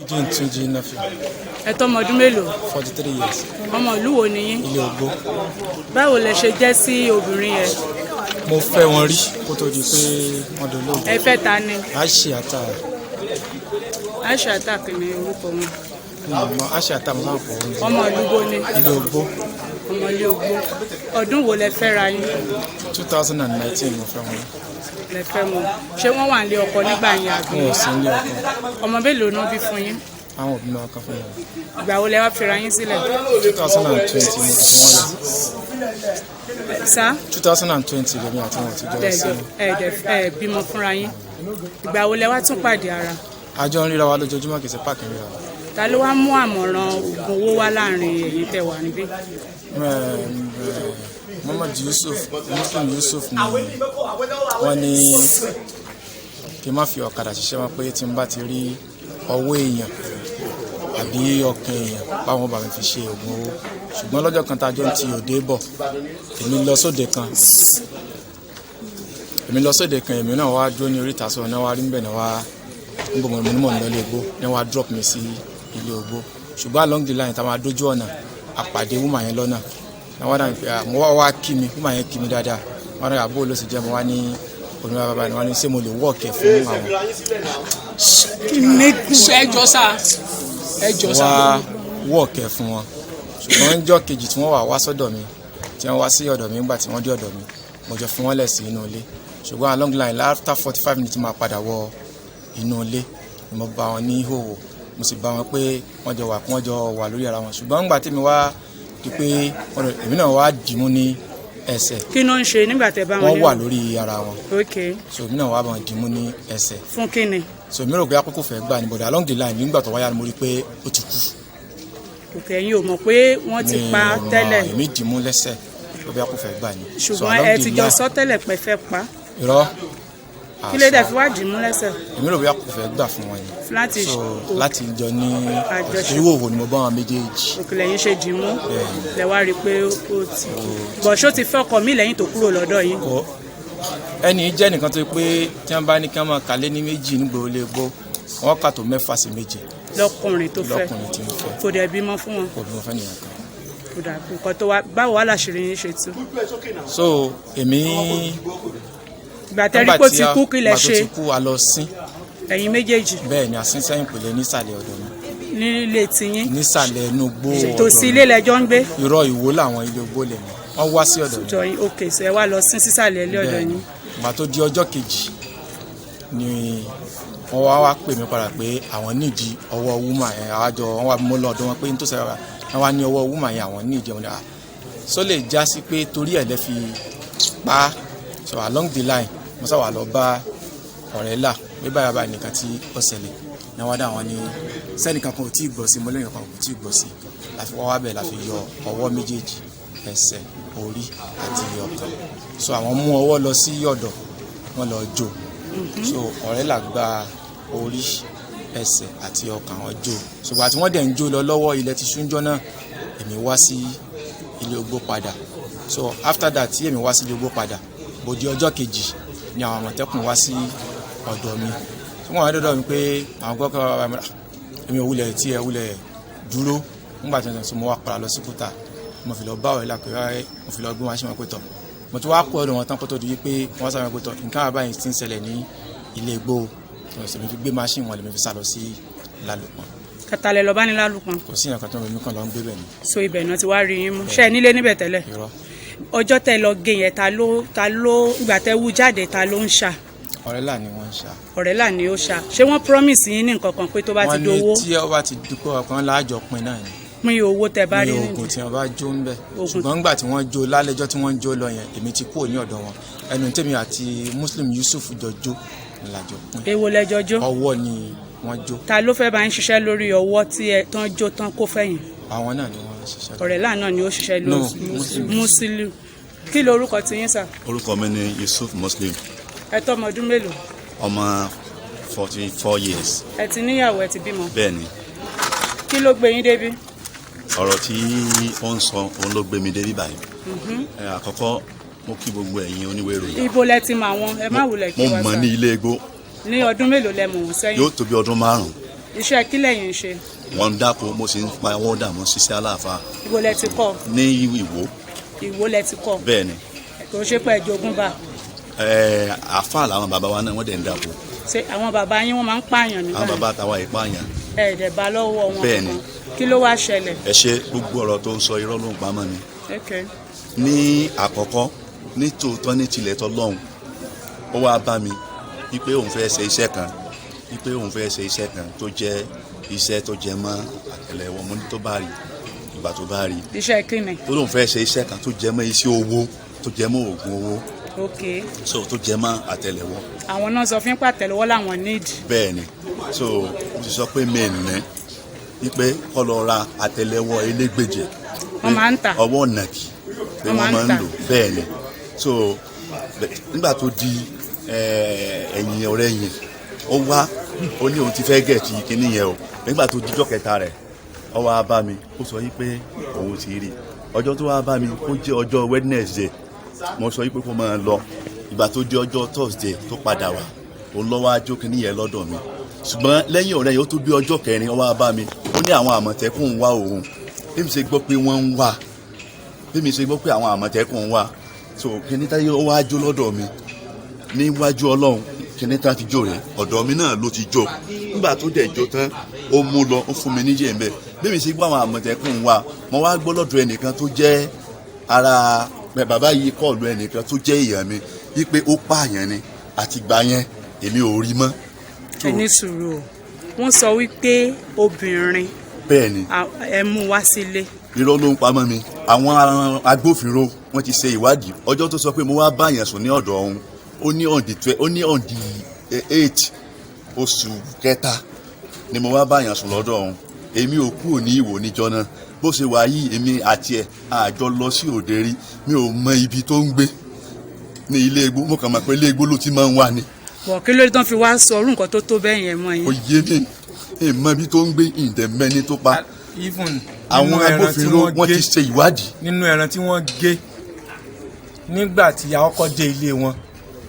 Eugene Túnjí Nafi. Ẹ tọ́mọ ọdún mélòó? 43 years. Ọmọ ìlú wo ni yín? Ilé Ògbó. Báwo lẹ ṣe jẹ́ sí obìnrin yẹn? Mo fẹ́ wọn rí kó tó di pé wọ́n dolóògbé. Ẹ fẹ́ ta ni? Aisha. Aisha Atak ni orúkọ wọn. Mọ Aisha Ata, mo máa ń pọ̀ wọn. Ọmọ ìlú wo ni? Ilé Ògbó. Ọmọ ilé Ògbó. Ọdún wo lẹ fẹ́ ra yín? 2019 mo fẹ́ wọn. Lẹ fẹ́ wọn. Ṣé wọ́n wà nílé ọkọ nígbà yẹn àbí? Wọn ò sí nílé ọkọ. Ọmọ mélòó náà bí fún yín? Àwọn òbí mi kan fún mi. Ìgbà wo lẹ wá fira yín sílẹ̀? 2020 mo ti fi wọn lọ. Sá? 2020 lèmi àti wọn ti jọ sí. Ẹ ẹ bímọ fúnra yín. Ìgbà wo lẹ wá tún pàdé ara? Àjọ ń ríra wa lójoojúmọ́, kì í ṣe páàkì ń ríra wa. Ta ló wá mú àmọ̀ràn oògùn owó wá láàrin ẹ̀yin tẹ́ wà níbí? Muhammad Yusuf, Muslim Yusuf ni wọ́n ní kí n má fi ọ̀kadà ṣiṣẹ́ wọn, pé tí n bá ti rí ọwọ́ èèyàn àbí ọkàn èèyàn, báwọn bá mi fi ṣe oògùn owó. Ṣùgbọ́n lọ́jọ́ kan tá a jọ ń ti òde bọ̀, èmi lọ sóde kan, èmi náà wá dúró ní oríta sọ̀rọ̀ náà, wá rí níbẹ̀ náà, wá ń bọ̀, mo ní mò ń lọ ilé igbó ní, wá drop mi sí ilé Ògbó. Ṣùgbọ́n along the line tá a máa dójú ọ̀nà, àpàdé woman yẹn lọ́nà náà, wá dàbí pé mo wá wá kí mi. Woman yẹn kí mi dáadáa, wọ́n dàbí àbó ló sì jẹ́. Mo wá ní onímọ̀ bàbá ni wọ́n ní ṣé mo lè work ẹ̀ fún àwọn. Ẹ jọ sá, ẹ jọ sá. Wá work ẹ̀ fún wọn. Ṣùgbọ́n níjọ́ kejì tí wọ́n wà wá sọ́dọ̀ mi, tí wọ́n wá sí ọ̀dọ̀ mi, nígbà tí wọ́n dé ọ̀dọ̀ mi, mo jọ fi wọ́n lẹ̀ sí inú ilé. Ṣùgbọ́n along the line, after 45 minutes, máa padà wọ inú ilé ni mo bá wọn ní ìhòòhò. Mo sì bá wọn pé wọ́n jọ wà lórí ara wọn. Ṣùgbọ́n nígbà tí mi wá di pé èmi náà wá dìímú ní ẹsẹ̀. Kí ló ń ṣe nígbà tẹ́ bá wọn? Wọ́n wà lórí ara wọn. So èmi náà wá bá wọn dìímú ní ẹsẹ̀. Fún kí ni? So èmi rò pé àkókò fẹ́ gbà ní, but along the line, nígbà tó wáyà ni mo rí pé ó ti kú. Ok, ẹ̀yin ò mọ̀ pé wọ́n ti Mi pa ò mọ̀. tẹ́lẹ̀? Èmi dìímú lẹ́sẹ̀ pé bí a kò fẹ́ gbà ní. So Ṣùgbọ́n along ẹ the ti jọ line- sọ tẹ́lẹ̀ pé fẹ́ pa? Irọ́. Kí ló dé fi wá dìímú lẹ́sẹ̀? Èmi rò bí a kò fẹ́ gbà fún wọn ni. Láti So láti jọ ní Àjọṣe. ìhòòhò ni mo bá wọn méjèèjì. Òkèlè yín ṣe dìímú lẹ wá rí i pé ó ti kú. Bọ̀ ṣó ti fẹ́ ọkọ mi lẹ́yìn tó kúrò lọ́dọ̀ yín? Kò, ẹni jẹ́ nìkan tó pé tí wọ́n bá ní kí wọ́n máa kàlé ní méjì nígboro lè gbó, wọ́n kà tó mẹ́fà sí méje. Lọ́kùnrin tó fẹ́? Lọ́kùnrin tí ń fẹ́. Kò dẹ̀ bímọ fún wọn? Kò bí wọ́n fẹ́ nìyẹn kan. Kò dà nǹkan tó wá. Báwo wá làṣírí yín ṣe tú? So èmi Ìgbà tẹ́ rí pé ó ti kú, kí lẹ nígbà tó ṣe? ti kú, a lọ sín. Ẹ̀yin méjèèjì? Bẹ́ẹ̀ ni, a sín sẹ́yìn pèlè nísàlẹ̀ ọ̀dọ̀ mi. Nílé tiyín? Nísàlẹ̀ inú gbó ọ̀dọ̀ Tòsí mi. ilé lẹjọ́ ń gbé? Irọ́, ìwó làwọn, ilé ogbó lè mi, wọ́n wá sí ọ̀dọ̀ mi. Jọ yín. Ok, so ẹ wá lọ sín sísàlẹ̀ ilé ọ̀dọ̀ Bẹ́ẹ̀ ni. yín. Ìgbà tó di ọjọ́ kejì ni wọ́n wá wá pè mí padà pé àwọn nídìí ọwọ́ woman yẹn. Àwájọ wọ́n wá mọ́ lọ́dọ̀ wọn pé n tó sẹ́yìn wọ́n wá ní ọwọ́ woman yẹn, àwọn nídìí wọn ni à so lè já sí pé torí ẹ̀ lẹ́ fi pa á. So along the line, mo sábà lọ bá ọ̀rẹ́ là pé báyà báyìí nìkan tí ó ṣẹlẹ̀ ní wọ́n dá wọn ní sẹ́nìkan kan ò tí ì gbọ́ sí, mo lẹ́yìn kan kò tí ì gbọ́ sí, láfi wá wá bẹ̀ láfi yọ ọwọ́ méjèèjì, ẹsẹ̀, orí àti ọkàn. So àwọn mú ọwọ́ lọ sí ọ̀dọ̀ wọn lọ jó. So ọ̀rẹ́ là gba orí, ẹsẹ̀ àti ọkàn, wọn jó. Ṣùgbọ́n àti wọ́n dẹ̀ ń jó lọ lọ́wọ́, ilẹ̀ ti ṣúnjọ́ náà, èmi wá sí ilé ogbó padà. So after that tí èmi wá sí ilé ogbó padà, bó di ọjọ́ kejì ni àwọn Àmọ̀tẹ́kùn wá sí ọ̀dọ̀ mi, tí wọ́n wá dọ́dọ̀ mi pé àwọn gbọ́ kọ́ bàbá mi, èmi ò wulẹ̀ tí ẹ wulẹ̀ dúró nígbà tí wọ́n sọ. Mo wá padà lọ sí Kútà, mo fi lọ bá ọ̀rẹ́ là pé mo fi lọ gbé wọn ṣe wọn pé tọ̀, mo tún wá kó ọ̀dọ̀ wọn tán kó tó di wípé wọ́n sábà pé tọ̀, nǹkan àbáyé ti ń ṣẹlẹ̀ ní ilé igbó. Ọ̀sẹ̀ mi fi gbé machine wọn lèmi fi sá lọ sí Lálùpọ̀n. Kàtàlẹ̀ lọ bá ní Lálùpọ̀n? Kò sí nǹkan tó ń bẹ, mí kàn lọ ń gbé bẹ̀ ni. So ibẹ̀ náà ti wá rí yín mú. Ṣé ẹ nílé níbẹ̀ tẹ́lẹ̀? Irọ́. Ọjọ́ tẹ́ lọ gé yẹn, ta ló ìgbà tẹ́ wú jáde, ta ló ń ṣà? Ọ̀rẹ́ là ni wọ́n ń ṣá. Ọ̀rẹ́ là ni ó ṣà. Ṣé wọ́n promise yín ní nǹkan kan pé tó bá ti Wọ́n ní dowó? tí ọba ti dúpọ̀ ọ̀kan láàjọ pin náà ni. Pín owó tẹ́ bá Ní rí? oògùn tí wọ́n bá jó ń bẹ̀. Oògùn. Ṣùgbọ́n nígbà tí wọ́n jó lálẹ́jọ́ tí wọ́n ń jó lọ yẹn, èmi ti kúrò ní ọ̀dọ̀ wọn. Ẹnu tèmi àti Muslim Yusuf jọ jó ńlájọ pín. Èwo lẹjọ jó? Ọwọ́ ni wọ́n jó. Ta ló fẹ́ bá ń ṣiṣẹ́ lórí ọwọ́ tí ẹ tán jó tán kó fẹ̀yìn? Àwọn náà ni wọ́n ń ṣiṣẹ́. Ọ̀rẹ́ là náà ni ó ṣiṣẹ́ No, lórí? Muslim. Muslim. Kí lorúkọ tiyín sà? Orúkọ mi ni Yusuf Muslim. Ẹ tọ́mọ ọdún mélòó? Ọmọ 44 years. Ẹ ti níyàwó, ẹ ti bímọ? Bẹ́ẹ̀ ni. Kí ló gbé yín débi? Ọ̀rọ̀ tí ó ń sọ òun ló gbé mi débi báyìí. Àkọ́kọ́, mo kí gbogbo ẹ̀yin oníwèé ìròyìn. Ibo lẹ ti mọ àwọn? Ẹ má wulẹ̀ kí Mo wá mọ̀ sà. ní ilé igbó. Ní ọdún mélòó lẹ mọ̀ wọ́n sẹ́yìn? Yóò tó bí ọdún 5. Iṣẹ́ kí lẹ̀yin ń ṣe? Wọ́n ń dáko, mo sì ń pa wọ́n dà, mo ń ṣiṣẹ́ aláàfáà. Ibo lẹ ti kọ́? Ní Ìwó. Ìwó lẹ ti kọ́? Bẹ́ẹ̀ ni. Kò ṣe pé ẹ jogún bá? Àáfàá làwọn bàbá wa náà, wọ́n dẹ̀ ń dáko. Ṣé àwọn bàbá yín, wọ́n máa ń pààyàn nígbà Àwọn yẹn? bàbá tàwa ìpààyàn. Ẹ dẹ̀ bá lọ́wọ́ wọn Bẹ́ẹ̀ ni. kankan. Kí ló wá ṣẹlẹ̀? Ẹ ṣe, gbogbo ọ̀rọ̀ tó ń sọ, irọ́ ló ń pamọ́ mi. Ní àkọ́kọ́, ní tòótọ́, ní tilẹ̀ tọ́lọ́hún, ó wá bá mi wípé òun fẹ́ ṣe iṣẹ́ kan, wípé òun fẹ́ ṣe iṣẹ́ kan tó jẹ́ iṣẹ́ tó jẹ mọ́ àtẹ́lẹwọ́. Mo ní tó bá rí ìgbà tó bá rí. Iṣẹ́ kí ni? Tó lóun fẹ́ ṣe iṣẹ́ kan tó jẹ mọ́ iṣẹ́ owó, tó jẹ mọ́ oògùn owó. So tó jẹ mọ́ àtẹ́lẹwọ́. Àwọn náà sọ fún pàtẹ́lẹwọ́ làwọn need? Bẹ́ẹ̀ ni. So mo sì sọ pé mẹ́ẹ̀nẹ́ wípé kó lọ ra àtẹ́lẹwọ́ elégbèjì. Wọ́n máa ń tà? Ọwọ́ nàkì pé Wọ́n wọ́n máa ń máa ń tà. lò. Bẹ́ẹ̀ ni. So nígbà tó di ẹ̀yìn ọ̀rẹ́ yẹn, ó wá, ó ní òun ti fẹ́ get kínní yẹn o. Nígbà tó dijọ́ kẹta rẹ̀, ó wá bá mi, ó sọ yí pé òun ti rí. Ọjọ́ tó wá bá mi, ó jẹ́ ọjọ́ Wednesday. Mo sọ yí pé kó máa lọ. Ìgbà tó di ọjọ́ Thursday tó padà wá, òun lọ́wọ́ á jó kínní yẹn lọ́dọ̀ mi. Ṣùgbọ́n lẹ́yìn ọ̀rẹ́ yẹn, ó tó bí ọjọ́ kẹrin, ó wá bá mi, ó ní àwọn Àmọ̀tẹ́kùn ń wá òun. Bí mi ṣe gbọ́ pé wọ́n ń wá, bí mi ṣe gbọ́ pé àwọn Àmọ̀tẹ́kùn ń wá, so kíní táyé ó wá jó lọ́dọ̀ mi níwájú Ọlọ́run, kíní tá ti jó rẹ̀, ọ̀dọ̀ mi náà ló ti jó. Nígbà tó dẹ̀ jó tán, ó mú lọ, ó fún mi níjẹ̀ ń bẹ̀. Bí mi ṣe gbọ́ àwọn Àmọ̀tẹ́kùn ń wá, mo wá gbọ́ lọ́dọ̀ ẹnìkan tó jẹ́ ara bàbá yìí, call ẹnìkan tó jẹ́ èèyàn mi wípé ó pààyàn ni. Àtìgbà yẹn, èmi ò rí mọ́. Ẹ ní sùúrù o. Wọ́n sọ wípé obìnrin Bẹ́ẹ̀ ni. ẹ mú wá sílé. Irọ́ ló ń pamọ́ mi. Àwọn agbófinró, wọ́n ti ṣe ìwádìí. Ọjọ́ tó sọ pé mo wá báyàn sùn ní ọ̀dọ̀ òun, ó ní on the 12, ó ní on the 8 oṣù kẹta ni mo wá báyàn sùn lọ́dọ̀ òun. Èmi ò kúrò ní Ìwò níjọ́ náà. Bó ṣe wà yìí, èmi àti ẹ̀ àjọ lọ sí òde rí. Mi ò mọ ibi tó ń gbé ní ilé igbó. Mo kàn mọ̀ pé ilé igbó ló ti máa ń wà ní. Bọ̀ kí ló dé tán fi wá sọ orú nǹkan tó tó bẹ́ẹ̀ yẹn mọ́ yín? Kò yé mi. Èmi mọ ibi tó ń gbé, ìdẹ̀mẹ́ni tó pa. Even Àwọn nínú ẹran tí agbófinró, wọ́n gé ti ṣe ìwádìí. Nínú ẹran tí wọ́n gé nígbà tí a kọ́kọ́ dé ilé wọn,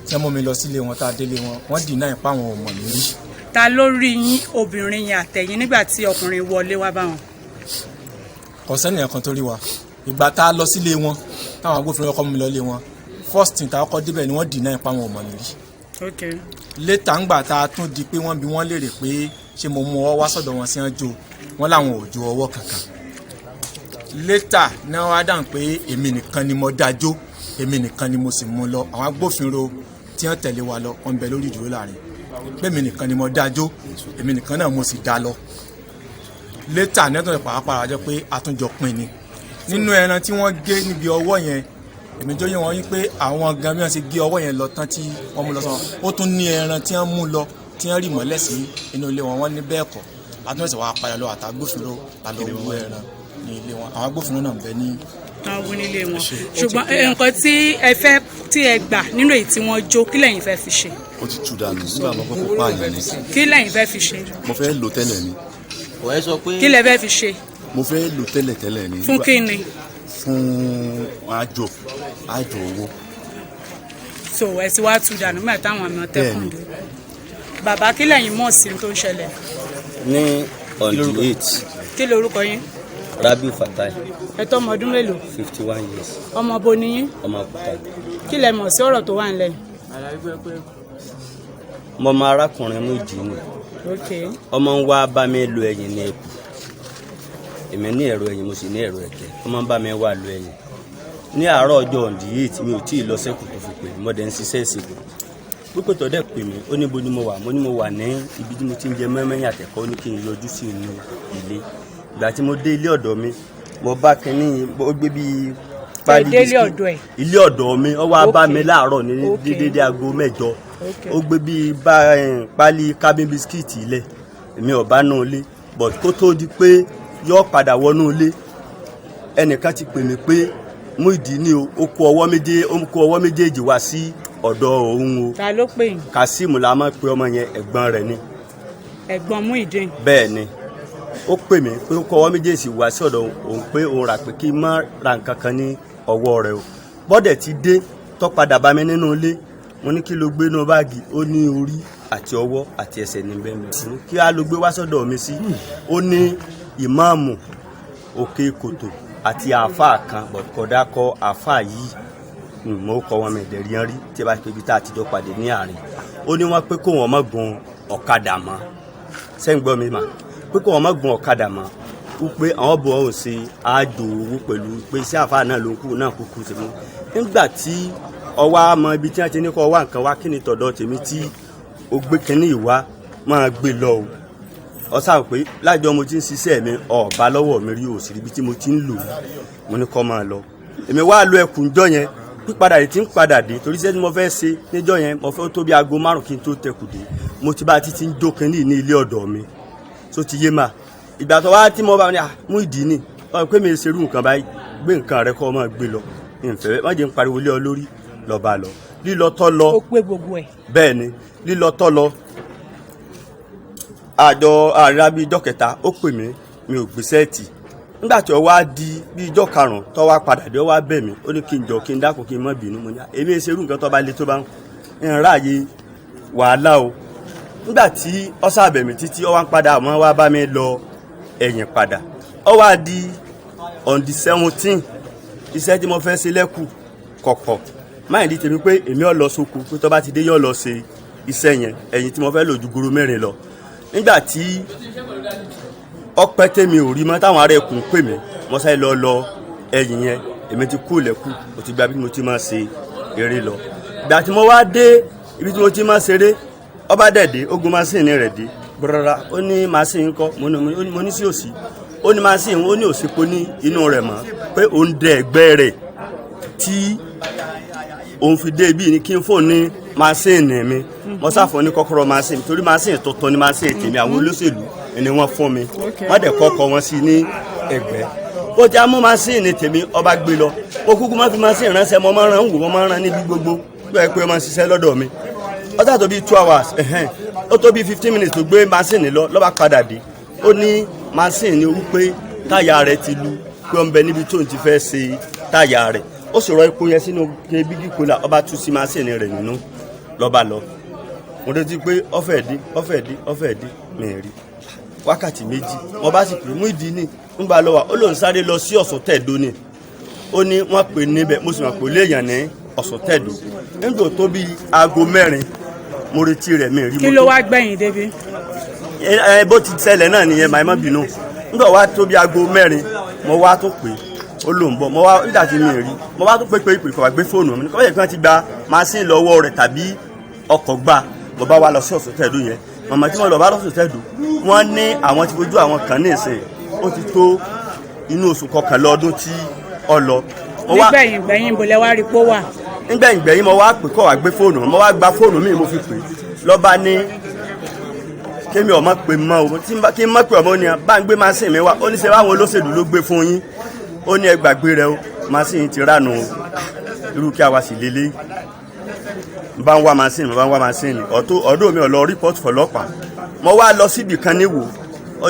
tí wọ́n mú mi lọ sílé wọn, tá a délé wọn, wọ́n deny pé àwọn ò mọ̀ mí rí. Ta ló rí yín, obìnrin yẹn àtẹ̀yìn, nígbà tí ọkùnrin wọlé wá bá wọn? Kò sẹ́nìyàn kan tó rí wa. Ìgbà tá a lọ sílé wọn, táwọn agbófinró kọ́ mú mi lọ ilé wọn, first thing tá a kọ́kọ́ débẹ̀ ni wọ́n deny pé àwọn ò mọ̀ mí rí. Later, ńgbà tá a tún di pé wọ́n bi wọ́n léèrè pé ṣé mo mú ọwọ́ wá sọ́dọ̀ wọn sí ọjọ́, wọ́n làwọn ò jó ọwọ́ kankan. Later ní wọ́n wá dáhùn pé èmi nìkan ni mo dájó, èmi nìkan ni mo sì mú lọ. Àwọn agbófinró tí wọ́n tẹ̀lé wa lọ, wọ́n ń bẹ lórí ìdúró láàrin pé èmi nìkan ni mo dájó, èmi nìkan náà mo sì dá lọ. Later ní ọ̀tún pàápàá jọ pé àtúnjọ pin ni. Nínú ẹran tí wọ́n gé níbi ọwọ́ yẹn, èmi tó yẹ wọ́n wí pé àwọn gan bí wọ́n ṣe gé ọwọ́ yẹn lọ tán tí wọ́n mú lọ sọ, ó tún ní ẹran tí wọ́n mú lọ tí wọ́n rì mọ́lẹ̀ sí inú ilé wọn. Wọ́n ní bẹ́ẹ̀ kọ́. Àtúnṣe wa padà lọ àtàgbófinró la lọ wú ẹran ní ilé wọn. Àwọn agbófinró náà ń bẹ ní. Tán wú nílé wọn. Ṣùgbọ́n nǹkan tí ẹ fẹ́ tí ẹ gbà nínú èyí tí wọ́n jó, kí lẹ̀yin fẹ́ fi ṣe? Ó ti tú dànù nígbà mo kọ́kọ́ pààyàn ni. Kí lẹ̀yin fẹ́ fi ṣe? Mo fẹ́ lò tẹ́lẹ̀ ni. Ọ̀ ẹ sọ pé Kí lẹ fẹ́ fi ṣe? Mo fẹ́ lò tẹ́lẹ̀ tẹ́lẹ̀ ni. Fún kí ni? Fún àjò owó. So ẹ ti wá tú dànù nígbà táwọn Àmọ̀tẹ́kùn Bẹ́ẹ̀ni. dé. Bàbá, kí lẹ̀yin mọ̀ sí tó ń ṣẹlẹ̀? Ní on the 8. Kí lorúkọ yín? Rabiu Fatai. Ẹ tó ọmọ ọdún mélòó? 51 years. Ọmọ bo ni yín? Ọmọ Àkútà. Kí lẹ mọ̀ sí ọ̀rọ̀ tó wà nílẹ̀? Mo mọ arákùnrin Muyideen. Ọmọ ń wá bá mi lo ẹ̀yìn ní ẹ̀kú. Èmi ní ẹ̀rọ ẹ̀yìn, mo sì ní ẹ̀rọ ẹ̀kẹ́. Ọmọ ń bá mi wá lo ẹ̀yìn ní àárọ̀ ọjọ́ on the 8. Mi ò tí ì lọ sẹ́kù tó fi pè mí. Mo dẹ̀ ń ṣiṣẹ́ ìṣègùn pípẹ́ tó dẹ̀ pè mí. Ó ní bo ni mo wà. Mo ní mo wà ní ibi tí mo ti ń jẹ mẹ́mẹ́yìn àtẹ̀kọ́. Ó ní kí n yọjú sí inú ilé. Ìgbà tí mo dé ilé ọ̀dọ̀ mi, mo bá kínní ó gbé bíi Ẹ dé ilé biscuit. Ọ̀dọ̀ ẹ̀? Ilé ọ̀dọ̀ mi. Ó wá bá mi láàárọ̀ ní dédé aago 8. Ó gbé bíi bá pálí cabin biscuit ilẹ̀. Èmi ò bá nù ilé, but kó tó di pé yóò padà wọnú ilé, ẹnìkan ti pè mí pé Muyideen ni o, ó kó ọwọ́ méjèèjì wá sí ọ̀dọ̀ òun o. Ta ló pè yín? Kazeem la máa pe ọmọ yẹn, ẹ̀gbọ́n rẹ̀ ni. Ẹ̀gbọ́n Muyideen? Bẹ́ẹ̀ ni. Ó pè mí pé ó kó ọwọ́ méjèèjì wá sí ọ̀dọ̀ òun, pé òun rà pé kí n má ra nǹkan kan ní ọwọ́ rẹ̀ o. Bọ́dẹ̀ ti dé tó padà bá mi nínú ilé, mo ní kí ló gbé inú báàgì? Ó ní orí. Àti ọwọ́ àti ẹsẹ̀ ní bẹ́ẹ̀ mẹ́. Kí á ló gbé wá sọ́dọ̀ mi sí? Ó ní ìmáàmù Òkè Kòtò àti àáfàá kan, kódà kọ àáfàá yìí mo kọ wọn mẹ̀dẹ̀rí rí tí a bá pé ibi tá a ti jọ pàdé ní àárín. Ó ní wọ́n pé kó wọn má gun ọ̀kadà mọ́. Sẹ́yìn gbọ́ mi mà, pé kó wọn má gun ọ̀kadà mọ́, wípé àwọn bọ̀ ọ́ ṣe àjò owó pẹ̀lú pé iṣẹ́ àáfàá náà ló ń kú náà kúkú sí mú. Nígbà tí ọwọ́ á mọ ibi tí wọ́n ti ní kọ́ wá nǹkan wá, kí ni tọ̀dọ̀ tèmi tí ó gbé kínní ìwá máa gbé lọ o? Ọ sáà pé lájọ mo ti ń ṣiṣẹ́ mi, ọ̀ọ́bá lọ́wọ́ mi rí òsì ibi tí mo ti ń lò ó. Mo ní kọ́ máa lọ. Èmi wá lo ẹkùn jọ yẹn, pípadà yìí ti ń padà dé, torí iṣẹ́ tí mo fẹ́ ṣe níjọ́ yẹn, mo fẹ́ tó bí aago 5 kí n tó tẹkù dé. Mo ti bá a ti ń jó kínní ní ilé ọ̀dọ̀ mi tó ti yé mà. Ìgbà tó wá tí mo bá ní mú ìdí ni ọ pé mi ṣerú nǹkan báyìí, gbé nǹkan rẹ kọ́ ọ máa gbé lọ, ìfẹ́ má jẹ́ ń pariwo lé ọ lórí. Lọ́ba lọ, lílọ tọ́ lọ. Ó pé gbogbo ẹ̀. Bẹ́ẹ̀ ni, lílọ tọ́ lọ, àjọ àríra bíi ijọ́ kẹta, ó pè mí, mi ò gbé sẹ́ẹ̀tì. Nígbà tí ó wá di bíi ijọ́ karùn-ún tó wá padà dé, ó wá bẹ̀ mí, ó ní kí n jọ, kí n dákun, kí n má bínú. Mo ní èmi ẹ ṣerú nǹkan tó bá le tó bá ń ráàyè wàhálà o. Nígbà tí ó ṣàbẹ̀ mí títí, ó wá ń padà mọ́ wá bá mi lọ ẹ̀yìn padà. Ó wá di on the 17, iṣẹ́ tí mo fẹ́ ṣe lẹ́kù kọ̀kọ̀ máyì di tèmi pé èmi ò lọ sóko, pé tó bá ti dé yóò lọ ṣe iṣẹ́ yẹn. Ẹ̀yìn tí mo fẹ́ lò ju goro mẹ́rin lọ. Nígbà tí ọpẹ́ tèmi ò rí mọ́, táwọn ará ẹkùn pè mí, mo sáré lọ lọ ẹ̀yìn yẹn. Èmi ti kú lẹ́kù, mo ti gba bí mo ti máa ṣe eré lọ. Ìgbà tí mo wá dé ibi tí mo ti máa ṣeré, ọba dẹ̀dẹ̀ ogun masini rẹ̀ dé gbọ́dọ̀dọ̀. Ó ní masini ńkọ́? Mo ní sí òsì. Ó ní masini, ó ní òsìkò ní inú rẹ̀ mọ́, pé òun dẹ ẹ̀gbẹ́ rẹ̀ tí òun fi dé ibi ní kí n fò ní masini mi. Mo sáfọ ní kọ́kọ́rọ́ masini, torí masini tuntun ní masini tèmi. Àwọn olóṣèlú ni wọ́n fún mi, wọ́n dẹ̀ kọ́kọ́ wọn sí ní ẹ̀gbẹ́. Bó ti á mú masini tèmi, ọba gbé lọ. Mo kúkú má fi masini ránṣẹ́, mo máa ń rán wò, mo máa ń rán níbi gbogbo tó yẹ pé ó máa ń ṣiṣẹ́ lọ́dọ̀ mi. Ó sà tó bí 2 hours, ẹ̀hẹ́n, ó tó bí 15 minutes tó gbé masini lọ. Ló bá padà dé, ó ní masini ní wípé táyà rẹ̀ ti lu, pé ó ń bẹ níbi tó ń ti fẹ́ ṣe táyà rẹ̀. Ó sì rọ epo yẹn sínú bígí kola, ọba tú sí masini rẹ̀ nínú, lọ́ba lọ. Mo retí pé ọ̀fẹ́ dé, ọ̀fẹ́ dé, ọ̀fẹ́ dé, mi rí wákàtí 2. Mo bá sì pè mú ìdí ní ń bá lọ wà, ó lóun sáré lọ sí Ọ̀sùn Tẹ̀dó ni. Ó ní wọ́n pè níbẹ̀. Mo sì mọ̀ pé léèyàn ní Ọ̀sùn Tẹ̀dó. Nígbà tó bí aago 4, mo retí rẹ̀, mi rí. Kí ló wá gbẹ̀yìn débi? Ẹ bó ti ṣẹlẹ̀ náà nìyẹn, màá má bínú. Nígbà wá tó bí aago 4, mo wá tó pè, ó lóun bọ̀. Mo wá nígbà tí mi rí, mo wá tó pé pé ìpè kò wá gbé fóònù mi, kọ́ yẹ kí wọ́n ti gba machine lọ́wọ́ rẹ̀ tàbí ọkọ̀ gbà. Mo bá wá lọ sí Ọ̀sùn Tẹ̀dó yẹn. Màmá tí mo lọ bá lọ́sùn Tẹ̀dó, wọ́n ní àwọn ti fojú àwọn kan ní ìsìn, ó ti tó inú oṣù kọkànlá ọdún tí ọ lọ. Nígbẹ̀yìn gbẹ̀yìn, bó lẹ wá rí pó wà? Nígbẹ̀yìn gbẹ̀yìn, mo wá pè kọ́ wá gbé fóònù. Mo wá gba fóònù mi, mo fi pè, lọ́ba ní kémi ọmọ pè mọ́ o, kí n mọ̀ pé ọmọ ni bá ń gbé machine mi wá. Ó ní ṣe báwọn olóṣèlú ló gbé fún yín? Ó ní ẹ gbàgbé rẹ o, machine ti ránu o. Irú kí a wá sí lélẹ̀, n bá ń wá machine, mo bá ń wá machine ọ̀tọ̀ ọ̀dọ̀ mi ò lọ report fọlọ́pàá. Mo wá lọ síbì kan níwò,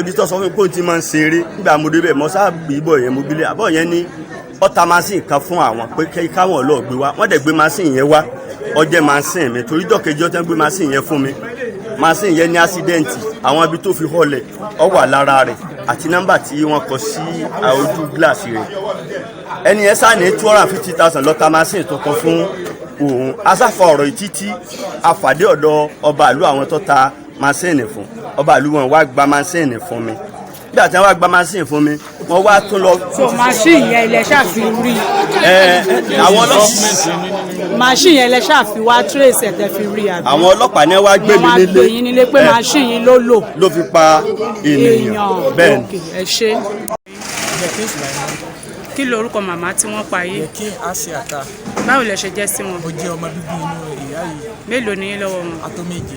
ibi tó sọ fún mi pé òun ti máa ń ṣeré. Nígbà mo débẹ̀, mo sáà gbé bọ̀ yẹn, mo bílẹ̀ àbọ̀ yẹn ní ọta machine kan fún àwọn pé káwọn lọ́ọ́ gbé wá. Wọ́n dẹ̀ gbé machine yẹn wá, ọjẹ́ machine mi, torí jọ́kejì ọtí gbé machine yẹn fún mi, machine yẹn ní accident. Àwọn ibi tó fi họlẹ̀ ọ wà lára rẹ̀ àti nọ́mbà tí wọ́n kọ sí ojú gíláàsì rẹ̀. Ẹni yẹn sá ní 250,000 lọ́ta machine tuntun fún òun. Asáfà ọ̀rọ̀ yìí títí afàdé ọ̀dọ̀ ọba ìlú àwọn tó ta machine fún. Ọba ìlú wọn wá gba machine fún mi. Nígbà tí wọ́n wá gba machine fún mi, wọ́n wá tún lọ. So machine yẹn ilẹ̀ ṣáà fi rí? Ẹ àwọn ọlọ́pàá. Machine yẹn ilẹ̀ ṣáà fi wá trace ẹ̀ tẹ́ fi rí, àbí? Àwọn ọlọ́pàá ní wá gbé mi Wọ́n wá nílé. gbé yín nílé pé machine yìí ló lò. Ló fi pa ènìyàn, bẹ́ẹ̀ ni. Ok, ẹ ṣé. Yekin Sulaiman. Kí lorúkọ màmá tí wọ́n pa yìí? Yekin Asiata. Báwo lẹ ṣe jẹ́ sí wọn? Mo jẹ́ ọmọ bíbí inú ìyá yìí. Mélòó ní yín lọ́wọ́ wọn? Ató méje.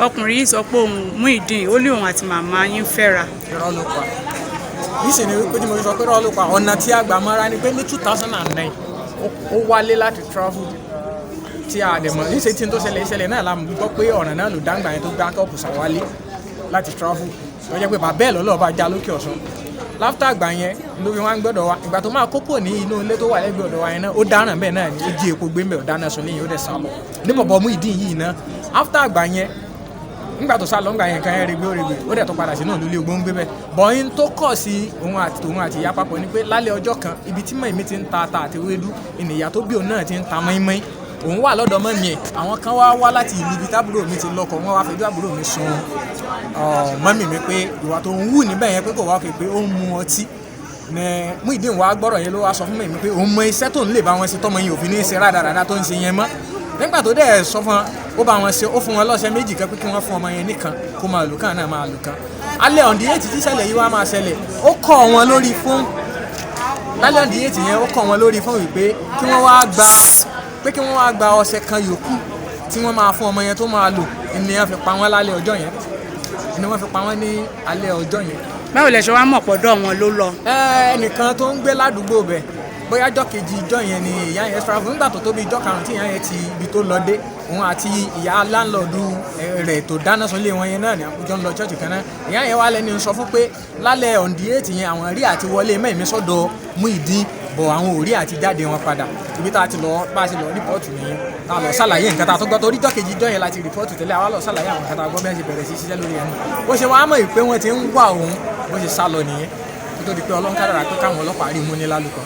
Ọkùnrin yìí sọ pé òun Muyideen, ó lé òun àti màmá yín fẹ́ra. Irọ́ ló pa. Níṣẹ́ ni wípé tí mo fi sọ pé irọ́ ló pa, ọ̀nà tí a gbà mọ́ra ni pé ní 2009, ó wálé láti travel tí a dẹ̀ mọ̀. Níṣẹ́ tí n tó ṣẹlẹ̀ ìṣẹ̀lẹ̀ náà la gbọ́ pé ọ̀ràn náà ló dáńgbà yẹn tó gbá kọ́ọ̀pù sàwálé láti travel, tó jẹ́ pé bàbá ẹ̀ lọ́lọ́ bá já lókè ọ̀sán. Láfítà àgbà yẹn ló fi wá ń gbọ́dọ̀ wa. Ìgbà tó máa kókò ní inú ilé tó wà lẹ́gbẹ̀ẹ́ ọ̀dọ̀ wa yẹn náà, ó dáràn bẹ́ẹ̀ náà ni. Ó jí epo gbé mbẹ́, ó dáná sun níyìn, ó dẹ̀ sá lọ ní bọ̀bọ̀ Muyideen yìí náà. After àgbà yẹn Nígbà tó sá lọ ńgbà yẹn, nǹkan yẹn regbe, ó regbe, ó dẹ̀ tó padà sínú ìlú ilé ogbó ń gbé bẹ́ẹ̀. Bọ̀yìn tó kọ̀ sí òun àti tòun àti ìyá papọ̀ ni pé lálẹ́ ọjọ́ kan, ibi tí mọ̀mí ti ń ta ata àti ewédú, ìnìyà tó bí òun náà ti ń ta mọ́ínmọ́ín. Òun wà lọ́dọ̀ mọ́mí ẹ̀. Àwọn kan wá wá láti ìlú ibi tábúrò mi ti lọ́kọ. Wọ́n wá fẹjọ́ àbúrò mi sun mọ́mí mi pé ìwà tó ń wù níbẹ̀ yẹn, pé kò wá òkè, pé ó ń mu ọtí. Ní Muyideen wá gbọ́rọ̀ yẹn, ló wá sọ fún mi pé òun mọ iṣẹ́ tó ń lè bá wọn ṣe tọmọ yẹn òfin ní í ṣe rádaràda tó ń ṣe yẹn mọ́. Nígbà tó dẹ̀ sọ fún wọn, ó bá wọn ṣe, ó fún wọn lọ́sẹ̀ méjì kan pé kí wọ́n fún ọmọ yẹn nìkan kó máa lò kàn náà máa lò kàn. Alẹ́ on the 8 tí ṣẹlẹ̀ yìí wá máa ṣẹlẹ̀, ó kọ́ wọn lórí fóònù. Lálẹ́ on the 8 yẹn, ó kọ́ wọn lórí fóònù wípé kí wọ́n wá gba, pé kí wọ́n wá gba ọṣẹ kan yòókù tí wọ́n máa fún ọmọ yẹn tó máa lò. Ni wọ́n fi pa wọ́n lálẹ́ ọjọ́ yẹn, ni wọ́n fi pa wọ́n ní alẹ́ ọjọ́ yẹn. Báwo lẹ ṣe wá mọ̀ pọ̀dọ̀ wọn ló lọ? Ẹnìkan tó ń gbé ládùúgbò bẹ̀, bóyá ọjọ́ kejì ìjọ yẹn ni ìyá yẹn travel. Nígbà tó tóbi ìjọ karùn-ún tí ìyá yẹn ti ibi tó lọ dé, òun àti ìyá láńlọ́ọ̀dù rẹ̀ tó dáná sunlé wọn yẹn náà ní àkójọ ń lọ church kan náà. Ìyá yẹn wá lẹ́ni sọ fún pé lálẹ́ on the 8 yẹn, àwọn rí àti wọlé mẹ́mí sọ́dọ̀ Muyideen bọ̀, àwọn ò rí àti jáde wọn padà. Ibi tá a ti lọ, bá a ti lọ report nìyẹn, tá a lọ ṣàlàyé nǹkan tá a tó gbọ́, torí ìjọ́ kejì ìjọ́ yẹn la ti report tẹ́lẹ̀. Àwa lọ ṣàlàyé àwọn nǹkan tá a gbọ́, bí wọ́n ṣe bẹ̀rẹ̀ sí ṣiṣẹ́ lórí ẹ̀ nù. Bó ṣe wàá mọ̀ pé wọ́n ti ń wá òun, bó ṣe sá lọ nìyẹn, kó tó di pé Ọlọ́run kádàrá pé káwọn ọlọ́pàá rí mú ní lálùkọ.